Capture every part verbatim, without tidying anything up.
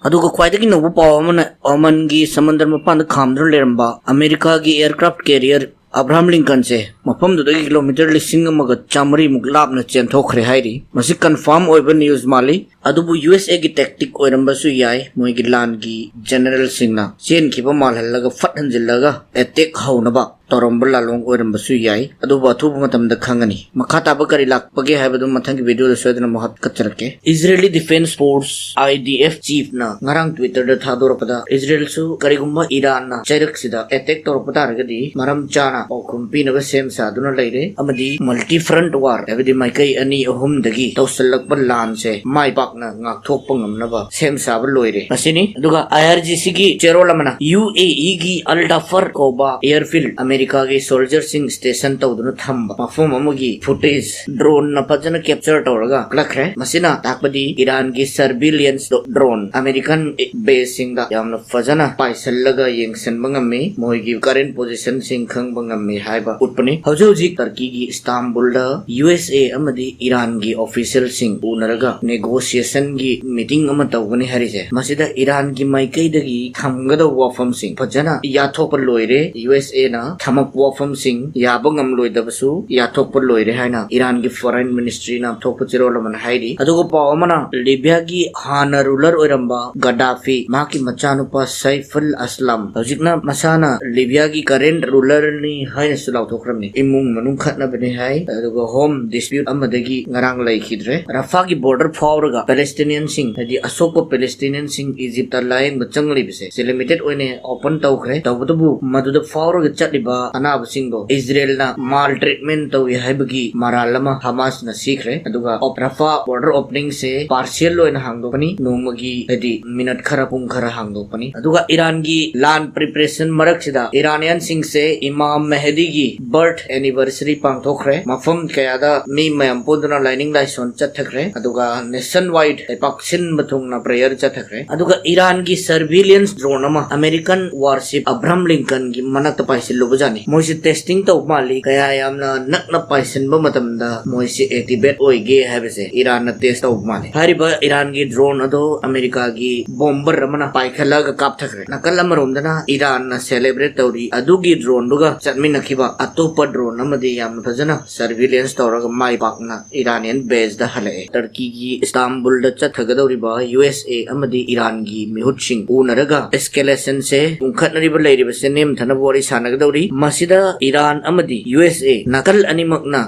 ꯑꯗꯨꯒ ꯈ꯭ꯋꯥꯏꯗꯒꯤ ꯅꯧꯕ ꯄꯥꯎ ꯑꯃꯅ, ꯑꯣꯃꯟꯒꯤ ꯁꯃꯨꯗ꯭ꯔ ꯃꯄꯥꯟꯗ ꯈꯥꯝꯗꯨꯅ ꯂꯩꯔꯝꯕ ꯑꯃꯦꯔꯤꯀꯥꯒꯤ ꯑꯦꯌꯔꯀ꯭ꯔꯥꯐ ꯀꯦꯔꯤꯌꯔ ꯑꯕ꯭ꯔꯥꯍꯥꯝ ꯂꯤꯡꯀꯟꯁꯦ ꯃꯐꯝꯗꯨꯗꯒꯤ ꯀꯤꯂꯣꯃꯤꯇꯔ ꯂꯤꯁꯤꯡ ꯑꯃꯒ ꯆꯥꯃꯔꯤꯃꯨꯛ ꯂꯥꯞꯅ ꯆꯦꯟꯊꯣꯛꯈ꯭ꯔꯦ ꯍꯥꯏꯔꯤ꯫ ꯃꯁꯤ ꯀꯟꯐꯥꯔꯝ ꯑꯣꯏꯕ ꯅ꯭ꯌꯨꯁ ꯃꯥꯜꯂꯤ, ꯑꯗꯨꯕꯨ ꯌꯨ ꯑꯦꯁ ꯑꯦꯒꯤ ꯇꯦꯛꯇꯤꯛ ꯑꯣꯏꯔꯝꯕꯁꯨ ꯌꯥꯏ꯫ ꯃꯣꯏꯒꯤ ꯂꯥꯟꯒꯤ ꯖꯦꯅꯔꯦꯜꯁꯤꯡꯅ ꯆꯦꯟꯈꯤꯕ ꯃꯥꯜꯍꯜꯂꯒ ꯐꯠ ꯍꯟꯖꯤꯜꯂꯒ ꯑꯦꯇꯦꯛ ꯍꯧꯅꯕ ꯇꯧꯔꯝꯕ ꯂꯥꯂꯣꯡ ꯑꯣꯏꯔꯝꯕꯁꯨ ꯌꯥꯏ꯫ ꯑꯗꯨꯕꯨ ꯑꯊꯨꯕ ꯃꯇꯝꯗ ꯈꯪꯒꯅꯤ꯫ ꯃꯈꯥ ꯇꯥꯕ ꯀꯔꯤ ꯂꯥꯛꯄꯒꯦ ꯍꯥꯏꯕꯗꯨ ꯃꯊꯪꯒꯤ ꯚꯤꯗꯤꯑꯣꯗ ꯁꯣꯏꯗꯅ ꯑꯃꯨꯛ ꯍꯥꯞꯀꯠꯆꯔꯛꯀꯦ꯫ Israeli defence force, I D F, ꯆꯤꯐꯅ ꯉꯔꯥꯡ ꯇ꯭ꯋꯤꯇꯔꯗ ꯊꯥꯗꯣꯔꯛꯄꯗ, ꯏꯖꯔꯦꯜꯁꯨ ꯀꯔꯤꯒꯨꯝꯕ ꯏꯔꯥꯟꯅ ꯆꯩꯔꯛꯁꯤꯗ ꯑꯦꯇꯦꯛ ꯇꯧꯔꯛꯄ ꯇꯥꯔꯒꯗꯤ ꯃꯔꯝ ꯆꯥꯅ ꯄꯥꯎꯈꯨꯝ ꯄꯤꯅꯕ ꯁꯦꯝ ꯁꯥꯗꯨꯅ ꯂꯩꯔꯦ ꯑꯃꯗꯤ ꯃꯜꯇꯤ ꯐ꯭ꯔꯟꯠ ꯋꯥꯔ, ꯍꯥꯏꯕꯗꯤ ꯃꯥꯏꯀꯩ ꯑꯅꯤ ꯑꯍꯨꯝꯗꯒꯤ ꯇꯧꯁꯤꯜꯂꯛꯄ ꯂꯥꯟꯁꯦ ꯃꯥꯏ ꯄꯥꯛꯅ ꯉꯥꯛꯊꯣꯛꯄ ꯉꯝꯅꯕ ꯁꯦꯝ ꯁꯥꯕ ꯂꯣꯏꯔꯦ꯫ ꯃꯁꯤꯅꯤ꯫ ꯑꯗꯨꯒ ꯑꯥꯏ ꯑꯥꯔ ꯖꯤ ꯁꯤꯒꯤ ꯆꯦꯔꯣꯜ ꯑꯃꯅ ꯌꯨ ꯑꯦ ꯏꯒꯤ ꯑꯜ ꯗꯐꯔ ꯀꯧꯕ ꯑꯦꯌꯔꯐꯤꯜꯗ ꯑꯃꯦꯔꯤꯀꯥꯒꯤ ꯁꯣꯜꯖꯔꯁꯤꯡ ꯁ꯭ꯇꯦꯁꯟ ꯇꯧꯗꯨꯅ ꯊꯝꯕ ꯃꯐꯝ ꯑꯃꯒꯤ ꯐꯨꯇꯦꯖ ꯗ꯭ꯔꯣꯟꯅ ꯐꯖꯅ ꯀꯦꯞꯆꯔ ꯇꯧꯔꯒ ꯀꯛꯂꯛꯈ꯭ꯔꯦ꯫ ꯃꯁꯤꯅ ꯇꯥꯛꯄꯗꯤ ꯏꯔꯥꯟꯒꯤ ꯁꯔꯚꯤꯂꯤꯌꯟꯁ ꯗ꯭ꯔꯣꯟ ꯑꯃꯦꯔꯤꯀꯟ ꯕꯦꯁꯁꯤꯡꯗ ꯌꯥꯝꯅ ꯐꯖꯅ ꯄꯥꯏꯁꯤꯜꯂꯒ ꯌꯦꯡꯁꯤꯟꯕ ꯉꯝꯃꯤ, ꯃꯣꯏꯒꯤ ꯀꯔꯦꯟ ꯄꯣꯖꯤꯁꯟꯁꯤꯡ ꯈꯪꯕ ꯉꯝꯃꯤ ꯍꯥꯏꯕ ꯎꯠꯄꯅꯤ꯫ ꯍꯧꯖꯤꯛ ꯍꯧꯖꯤꯛ ꯇꯔꯀꯤꯒꯤ ꯏꯁꯇꯥꯝꯕꯨꯜꯗ ꯌꯨ ꯑꯦꯁ ꯑꯦ ꯑꯃꯗꯤ ꯏꯔꯥꯟꯒꯤ ꯑꯣꯐꯤꯁꯤꯌꯦꯜꯁꯤꯡ ꯎꯅꯔꯒ ꯅꯦꯒꯣꯁꯤꯌꯦꯁꯟꯒꯤ ꯃꯤꯇꯤꯡ ꯑꯃ ꯇꯧꯒꯅꯤ ꯍꯥꯏꯔꯤꯁꯦ꯫ ꯃꯁꯤꯗ ꯏꯔꯥꯟꯒꯤ ꯃꯥꯏꯀꯩꯗꯒꯤ ꯊꯝꯒꯗꯧꯕ ꯋꯥꯐꯝꯁꯤꯡ ꯐꯖꯅ ꯌꯥꯊꯣꯛꯄ ꯂꯣꯏꯔꯦ꯫ ꯌꯨ ꯑꯦꯁ ꯑꯦꯅ ꯊꯝꯃꯛꯄ ꯋꯥꯐꯝꯁꯤꯡ ꯌꯥꯕ ꯉꯝꯂꯣꯏꯗꯕꯁꯨ ꯌꯥꯊꯣꯛꯄ ꯂꯣꯏꯔꯦ ꯍꯥꯏꯅ ꯏꯔꯥꯟꯒꯤ ꯐꯣꯔꯦꯟ ꯃꯤꯅꯤꯁꯇ꯭ꯔꯤꯅ ꯊꯣꯛꯄ ꯆꯦꯔꯣꯜ ꯑꯃꯅ ꯍꯥꯏꯔꯤ꯫ ꯑꯗꯨꯒ ꯄꯥꯎ ꯑꯃꯅ ꯂꯤꯕꯤꯌꯥꯒꯤ ꯍꯥꯟꯅ ꯔꯨꯂꯔ ꯑꯣꯏꯔꯝꯕ ꯒꯗꯥꯐꯤ, ꯃꯍꯥꯛꯀꯤ ꯃꯆꯥꯅꯨꯄꯥ ꯁꯩꯐꯨꯜ ꯑꯁꯂꯝ, ꯍꯧꯖꯤꯛꯅ ꯃꯁꯥꯅ ꯂꯤꯕꯤꯌꯥꯒꯤ ꯀꯔꯦꯟ ꯔꯨꯂꯔꯅꯤ ꯍꯥꯏꯅꯁꯨ ꯂꯥꯎꯊꯣꯛꯈ꯭ꯔꯕꯅꯤ꯫ ꯏꯃꯨꯡ ꯃꯅꯨꯡ ꯈꯠꯅꯕꯅꯤ ꯍꯥꯏ, ꯑꯗꯨꯒ ꯍꯣꯝ ꯗꯤꯁꯄ꯭ꯌꯨꯠ ꯑꯃꯗꯒꯤ ꯉꯔꯥꯡ ꯂꯩꯈꯤꯗ꯭ꯔꯦ꯫ ꯔꯐꯥꯒꯤ ꯕꯣꯔꯗꯔ ꯐꯥꯎꯔꯒ ꯄꯦꯂꯦꯁꯇꯤꯅꯤꯌꯟꯁꯤꯡ, ꯍꯥꯏꯗꯤ ꯑꯁꯣꯛꯄ ꯄꯦꯂꯦꯁꯇꯤꯅꯤꯌꯟꯁꯤꯡ ꯏꯖꯤꯞꯇ ꯂꯥꯌꯦꯡꯕ ꯆꯪꯂꯤꯕꯁꯦ ꯁꯤ ꯂꯤꯃꯤꯇꯦꯠ ꯑꯣꯏꯅ ꯑꯣꯄꯟ ꯇꯧꯈ꯭ꯔꯦ꯫ ꯇꯧꯕꯇꯕꯨ ꯃꯗꯨꯗ ꯐꯥꯎꯔꯒ ꯆꯠꯂꯤꯕ ꯑꯅꯥꯕꯁꯤꯡꯗꯣ ꯏꯖꯔꯦꯜꯅ ꯃꯥꯜ ꯇ꯭ꯔꯤꯠꯃꯦꯟ ꯇꯧꯏ ꯍꯥꯏꯕꯒꯤ ꯃꯔꯥꯜ ꯑꯃ ꯍꯃꯥꯁꯅ ꯁꯤꯈ꯭ꯔꯦ꯫ ꯑꯗꯨꯒ ꯑꯣꯞ-, ꯔꯐꯥ ꯕꯣꯔꯗꯔ ꯑꯣꯄꯅꯤꯡꯁꯦ ꯄꯥꯔꯁꯤꯌꯦꯜ ꯑꯣꯏꯅ ꯍꯥꯡꯗꯣꯛꯀꯅꯤ, ꯅꯣꯡꯃꯒꯤ, ꯍꯥꯏꯗꯤ ꯃꯤꯅꯠ ꯈꯔ, ꯄꯨꯡ ꯈꯔ ꯍꯥꯡꯗꯣꯛꯄꯅꯤ꯫ ꯑꯗꯨꯒ ꯏꯔꯥꯟꯒꯤ ꯂꯥꯟ ꯄ꯭ꯔꯤꯄꯔꯦꯁꯟ ꯃꯔꯛꯁꯤꯗ ꯏꯔꯥꯅꯤꯌꯟꯁꯤꯡꯁꯦ ꯏꯃꯥꯝ ꯃꯦꯍꯗꯤꯒꯤ ꯕꯔꯊ ꯑꯦꯅꯤꯚꯔꯁꯔꯤ ꯄꯥꯡꯊꯣꯛꯈ꯭ꯔꯦ꯫ ꯃꯐꯝ ꯀꯌꯥꯗ ꯃꯤ ꯃꯌꯥꯝ ꯄꯨꯟꯗꯨꯅ ꯂꯥꯏꯅꯤꯡ ꯂꯥꯏꯁꯣꯟ ꯆꯠꯊꯈ꯭ꯔꯦ꯫ ꯑꯗꯨꯒ ꯅꯦꯁꯟ ꯂꯩꯄꯥꯛ ꯁꯤꯟꯕ ꯊꯨꯡꯅ prayer ꯆꯠꯊꯈ꯭ꯔꯦ꯫ ꯑꯗꯨꯒ ꯏꯔꯥꯟꯒꯤ surveillance drone ꯑꯃ American warship Abraham Lincolnꯒꯤ ꯃꯅꯥꯛꯇ ꯄꯥꯏꯁꯤꯜꯂꯨꯕꯖꯥꯠꯅꯤ꯫ ꯃꯣꯏꯁꯤ testing ꯇꯧꯕ ꯃꯥꯜꯂꯤ, ꯀꯌꯥ ꯌꯥꯝꯅ ꯅꯛꯅ ꯄꯥꯏꯁꯤꯟꯕ ꯃꯇꯝꯗ ꯃꯣꯏꯁꯤ activate ꯑꯣꯏꯒꯦ ꯍꯥꯏꯕꯁꯦ ꯏꯔꯥꯟꯅ test ꯇꯧꯕ ꯃꯥꯜꯂꯤ꯫ ꯍꯥꯏꯔꯤꯕ ꯏꯔꯥꯟꯒꯤ drone ꯑꯗꯣ ꯑꯃꯦꯔꯤꯀꯥꯒꯤ bomber ꯑꯃꯅ ꯄꯥꯏꯈꯠꯂꯒ ꯀꯥꯞꯊꯈ꯭ꯔꯦ꯫ ꯅꯥꯀꯜ ꯑꯃꯔꯣꯝꯗꯅ ꯏꯔꯥꯟꯅ celebrate ꯇꯧꯔꯤ꯫ ꯑꯗꯨꯒꯤ droneꯗꯨꯒ ꯆꯠꯃꯤꯟꯅꯈꯤꯕ ꯑꯇꯣꯞꯄ drone ꯑꯃꯗꯤ ꯌꯥꯝꯅ ꯐꯖꯅ surveillance ꯇꯧꯔꯒ ꯃꯥꯏ ꯄꯥꯛꯅ Iranian baseꯗ ꯍꯜꯂꯛꯑꯦ꯫ ꯇꯔꯀꯤꯒꯤ ꯏꯁꯇꯥꯝꯕꯨꯜꯗ ꯆꯠꯊꯒꯗꯧꯔꯤꯕ ꯌꯨ ꯑꯦꯁ ꯑꯦ ꯑꯃꯗꯤ ꯏꯔꯥꯟꯒꯤ ꯃꯤꯍꯨꯠꯁꯤꯡ ꯎꯅꯔꯒ escalationꯁꯦ ꯄꯨꯡꯈꯠꯅꯔꯤꯕ ꯂꯩꯔꯤꯕꯁꯦ ꯅꯦꯝꯊꯅꯕ ꯋꯥꯔꯤ ꯁꯥꯟꯅꯒꯗꯧꯔꯤ꯫ ꯃꯁꯤꯗ ꯏꯔꯥꯟ ꯑꯃꯗꯤ ꯌꯨ ꯑꯦꯁ ꯑꯦ ꯅꯥꯀꯜ ꯑꯅꯤꯃꯛꯅ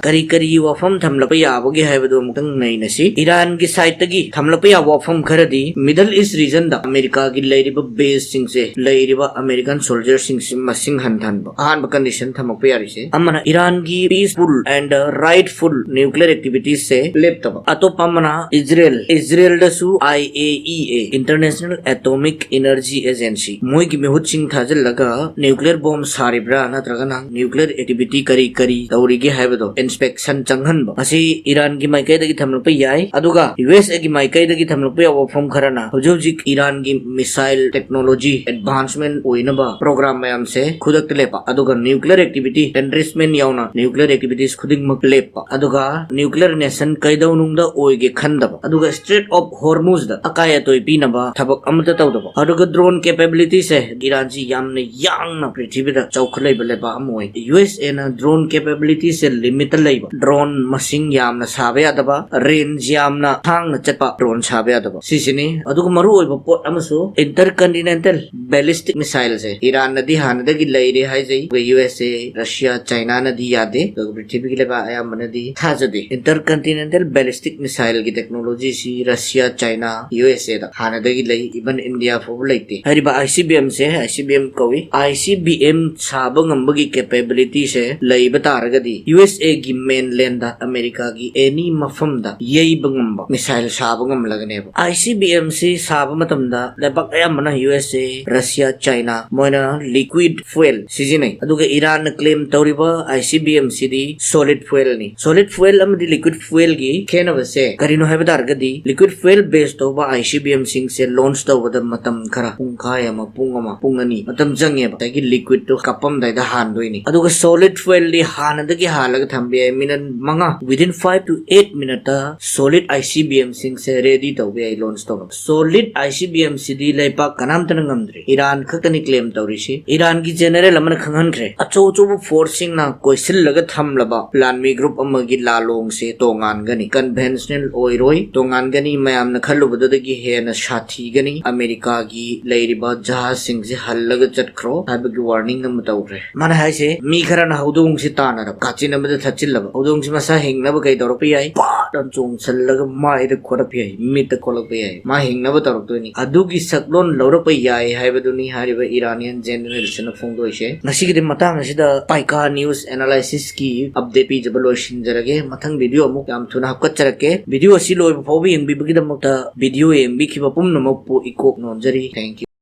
ꯀꯔꯤ ꯀꯔꯤ ꯋꯥꯐꯝ ꯊꯝꯂꯛꯄ ꯌꯥꯕꯒꯦ ꯍꯥꯏꯕꯗꯨ ꯑꯃꯨꯛꯇꯪ ꯅꯩꯅꯁꯤ꯫ ꯏꯔꯥꯟꯒꯤ sideꯇꯒꯤ ꯊꯝꯂꯛꯄ ꯌꯥꯕ ꯋꯥꯐꯝ ꯈꯔꯗꯤ Middle East regionꯗ ꯑꯃꯦꯔꯤꯀꯥꯒꯤ ꯂꯩꯔꯤꯕ baseꯁꯤꯡꯁꯦ ꯂꯩꯔꯤꯕ American soldierꯁꯤꯡꯁꯤ ꯃꯁꯤꯡ ꯍꯟꯊꯍꯟꯕ꯫ ꯑꯍꯥꯟꯕ condition ꯊꯝꯃꯛꯄ ꯌꯥꯔꯤꯁꯦ꯫ ꯑꯃꯅ ꯏꯔꯥꯟꯒꯤ peaceful and rightful nuclear activitiesꯁꯦ ꯂꯦꯞꯇꯕ꯫ ꯑꯇꯣꯞꯄ ꯑꯃꯅ Israel, ꯏꯖꯔꯦꯜꯗꯁꯨ I A E A, International Atomic Energy Agency, ꯃꯣꯏꯒꯤ ꯃꯤꯍꯨꯠꯁꯤꯡ ꯊꯥꯖꯤꯜꯂꯒ nuclear bomb ꯁꯥꯔꯤꯕ꯭ꯔꯥ ꯅꯠꯇ꯭ꯔꯒꯅ nuclear activity ꯀꯔꯤ ꯀꯔꯤ ꯇꯧꯔꯤꯒꯦ ꯍꯥꯏꯕꯗꯣ inspection ꯆꯪꯍꯟꯕ꯫ ꯃꯁꯤ ꯏꯔꯥꯟꯒꯤ ꯃꯥꯏꯀꯩꯗꯒꯤ ꯊꯝꯂꯛꯄ ꯌꯥꯏ꯫ ꯑꯗꯨꯒ ꯌꯨ ꯑꯦꯁ ꯑꯦꯒꯤ ꯃꯥꯏꯀꯩꯗꯒꯤ ꯊꯝꯂꯛꯄ ꯌꯥꯕ ꯋꯥꯐꯝ ꯈꯔꯅ ꯍꯧꯖꯤꯛ ꯍꯧꯖꯤꯛ ꯏꯔꯥꯟꯒꯤ missile technology advancement ꯑꯣꯏꯅꯕ program ꯃꯌꯥꯝꯁꯦ ꯈꯨꯗꯛꯇ ꯂꯦꯞꯄ, ꯑꯗꯨꯒ nuclear activity enrichment ꯌꯥꯎꯅ nuclear activities ꯈꯨꯗꯤꯡꯃꯛ ꯂꯦꯞꯄ, ꯑꯗꯨꯒ nuclear nation ꯀꯩꯗꯧꯅꯨꯡꯗ ꯑꯣꯏꯒꯦ ꯈꯟꯗꯕ, ꯑꯗꯨꯒ Strait of Hormuzꯗ ꯑꯀꯥꯏ ꯑꯇꯣꯏ ꯄꯤꯅꯕ ꯊꯕꯛ ꯑꯃꯠꯇ ꯇꯧꯗꯕ, ꯑꯗꯨꯒ drone capabilityꯁꯦ ꯏꯔꯥꯟꯁꯤ ꯌꯥꯝꯅ ꯌꯥꯡꯅ ꯄ꯭ꯔꯤꯊꯤꯕꯤꯗ ꯆꯥꯎꯈꯠꯂꯛꯏꯕ ꯂꯩꯕꯥꯛ ꯑꯃ ꯑꯣꯏ꯫ ꯌꯨ ꯑꯦꯁ ꯑꯦꯅ drone capabilityꯁꯦ limitꯇ ꯂꯩꯕ, drone ꯃꯁꯤꯡ ꯌꯥꯝꯅ ꯁꯥꯕ ꯌꯥꯗꯕ, range ꯌꯥꯝꯅ ꯁꯥꯡꯅ ꯆꯠꯄ drone ꯁꯥꯕ ꯌꯥꯗꯕ, ꯁꯤꯁꯤꯅꯤ꯫ ꯑꯗꯨꯒ ꯃꯔꯨꯑꯣꯏꯕ ꯄꯣꯠ ꯑꯃꯁꯨ Intercontinental Ballistic Missileꯁꯦ ꯏꯔꯥꯟꯅꯗꯤ ꯍꯥꯟꯅꯗꯒꯤ ꯂꯩꯔꯦ ꯍꯥꯏꯖꯩ, ꯑꯗꯨꯒ ꯌꯨ ꯑꯦꯁ ꯑꯦ, ꯔꯁꯤꯌꯥ, ꯆꯥꯏꯅꯥꯅꯗꯤ ꯌꯥꯗꯦ, ꯑꯗꯨꯒ ꯄ꯭ꯔꯤꯊꯤꯕꯤꯒꯤ ꯂꯩꯕꯥꯛ ꯑꯌꯥꯝꯕꯅꯗꯤ ꯊꯥꯖꯗꯦ꯫ Intercontinental Ballistic Missileꯒꯤ technologyꯁꯤ ꯔꯁꯤꯌꯥ, ꯆꯥꯏꯅꯥ, ꯌꯨ ꯑꯦꯁ ꯑꯦꯗ ꯍꯥꯟꯅꯗꯒꯤ ꯂꯩ, even ꯏꯟꯗꯤꯌꯥ ꯐꯥꯎꯕ ꯂꯩꯇꯦ꯫ ꯍꯥꯏꯔꯤꯕ I C B Mꯁꯦ, I C B M ꯀꯧꯏ, I C B M ꯁꯥꯕ ꯉꯝꯕꯒꯤ capabilityꯁꯦ ꯂꯩꯕ ꯇꯥꯔꯒꯗꯤ ꯌꯨ ꯑꯦꯁ ꯑꯦꯒꯤ mainlandꯗ, ꯑꯃꯦꯔꯤꯀꯥꯒꯤ any ꯃꯐꯝꯗ ꯌꯩꯕ ꯉꯝꯕ missile ꯁꯥꯕ ꯉꯝꯂꯒꯅꯦꯕ꯫ I C B Mꯁꯤ ꯁꯥꯕ ꯃꯇꯝꯗ ꯂꯩꯕꯥꯛ ꯑꯌꯥꯝꯕꯅ ꯌꯨ ꯑꯦꯁ ꯑꯦ, ꯔꯁꯤꯌꯥ, ꯆꯥꯏꯅꯥ, ꯃꯣꯏꯅ liquid fuel ꯁꯤꯖꯤꯟꯅꯩ꯫ ꯑꯗꯨꯒ ꯏꯔꯥꯟꯅ claim ꯇꯧꯔꯤꯕ I C B Mꯁꯤꯗꯤ solid fuelꯅꯤ꯫ Solid fuel ꯑꯃꯗꯤ liquid fuelꯒꯤ ꯈꯦꯠꯅꯕꯁꯦ ꯀꯔꯤꯅꯣ ꯍꯥꯏꯕ ꯇꯥꯔꯒꯗꯤ, Liquid fuel base ꯇꯧꯕ ICBM ꯁꯤꯡꯁꯦ launch ꯇꯧꯕꯗ ꯃꯇꯝ ꯈꯔ, ꯄꯨꯡꯈꯥꯏ ꯑꯃ, ꯄꯨꯡ ꯑꯃ, ꯄꯨꯡ ꯑꯅꯤ ꯃꯇꯝ ꯆꯪꯉꯦꯕ꯫ ꯉꯁꯥꯏꯒꯤ liquid ꯇꯣ ꯀꯥꯞꯄꯝꯗꯥꯏꯗ ꯍꯥꯟꯗꯣꯏꯅꯤ꯫ ꯑꯗꯨꯒ solid fuel ꯗꯤ ꯍꯥꯟꯅꯗꯒꯤ ꯍꯥꯜꯂꯒ ꯊꯝꯕ ꯌꯥꯏ꯫ Minute ꯃꯉꯥ, within five to eight minute ꯇ solid ICBM ꯁꯤꯡꯁꯦ ready ꯇꯧꯕ ꯌꯥꯏ launch ꯇꯧꯅꯕ꯫ Solid ICBM ꯁꯤꯗꯤ ꯂꯩꯄꯥꯛ ꯀꯅꯥꯝꯇꯅ ꯉꯝꯗ꯭ꯔꯤ꯫ ꯏꯔꯥꯟ ꯈꯛꯇꯅꯤ claim ꯇꯧꯔꯤꯁꯤ꯫ ꯏꯔꯥꯟꯒꯤ general ꯑꯃꯅ ꯈꯪꯍꯟꯈ꯭ꯔꯦ, ꯑꯆꯧ ꯑꯆꯧꯕ force ꯁꯤꯡꯅ ꯀꯣꯏꯁꯤꯜꯂꯒ ꯊꯝꯂꯕ ꯂꯥꯟꯃꯤ group ꯑꯃꯒꯤ ꯂꯥꯂꯣꯡꯁꯦ ꯇꯣꯉꯥꯟꯒꯅꯤ, conventional ꯑꯣꯏꯔꯣꯏ, ꯇꯣꯉꯥꯟꯒꯅꯤ, ꯃꯌꯥꯝꯅ ꯈꯜꯂꯨꯕꯗꯨꯗꯒꯤ ꯍꯦꯟꯅ ꯁꯥꯊꯤꯒꯅꯤ꯫ ꯑꯃꯦꯔꯤꯀꯥꯒꯤ ꯂꯩꯔꯤꯕ ꯖꯍꯥꯖꯁꯤꯡꯁꯦ ꯍꯜꯂꯒ ꯆꯠꯈ꯭ꯔꯣ ꯍꯥꯏꯕꯒꯤ warning ꯑꯃ ꯇꯧꯈ꯭ꯔꯦ꯫ ꯃꯥꯅ ꯍꯥꯏꯁꯦ, ꯃꯤ ꯈꯔꯅ ꯍꯧꯗꯣꯡꯁꯤ ꯇꯥꯟꯅꯔꯕ, ꯀꯥꯆꯤꯟ ꯑꯃꯗ ꯊꯠꯆꯤꯜꯂꯕ, ꯍꯧꯗꯣꯡꯁꯤ ꯃꯁꯥ ꯍꯤꯡꯅꯕ ꯀꯩ ꯇꯧꯔꯛꯄ ꯌꯥꯏ? ꯄꯥꯠ ꯑꯃ ꯆꯣꯡꯁꯤꯜꯂꯒ ꯃꯥꯏꯗ ꯈꯣꯠꯂꯛꯄ ꯌꯥꯏ, ꯃꯤꯠꯇ ꯈꯣꯠꯂꯛꯄ ꯌꯥꯏ꯫ ꯃꯥ ꯍꯤꯡꯅꯕ ꯇꯧꯔꯛꯇꯣꯏꯅꯤ꯫ ꯑꯗꯨꯒꯤ ꯁꯛꯂꯣꯟ ꯂꯧꯔꯛꯄ ꯌꯥꯏ ꯍꯥꯏꯕꯗꯨꯅꯤ ꯍꯥꯏꯔꯤꯕ Iranian general ꯁꯤꯅ ꯐꯣꯡꯗꯣꯛꯏꯁꯦ꯫ ꯉꯁꯤꯒꯤꯗꯤ ꯃꯇꯥꯡ ꯑꯁꯤꯗ ꯄꯥꯏꯀꯥ news analysis ꯀꯤ update ꯄꯤꯖꯕ ꯂꯣꯏꯁꯤꯟꯖꯔꯒꯦ꯫ ꯃꯊꯪ video ꯑꯃꯨꯛ ꯌꯥꯝ ꯊꯨꯅ ꯍꯥꯞꯀꯠꯆꯔꯛꯀꯦ꯫ Video ꯑꯁꯤ ꯂꯣꯏꯕ ꯐꯥꯎꯕ ꯌꯦꯡꯕꯤꯕꯒꯤꯗꯃꯛꯇ video ꯌꯦꯡꯕꯤꯈꯤꯕ ꯄꯨꯝꯅꯃꯛꯄꯨ ꯏꯀꯣꯛ ꯅꯣꯟꯖꯔꯤ꯫ Thank you꯫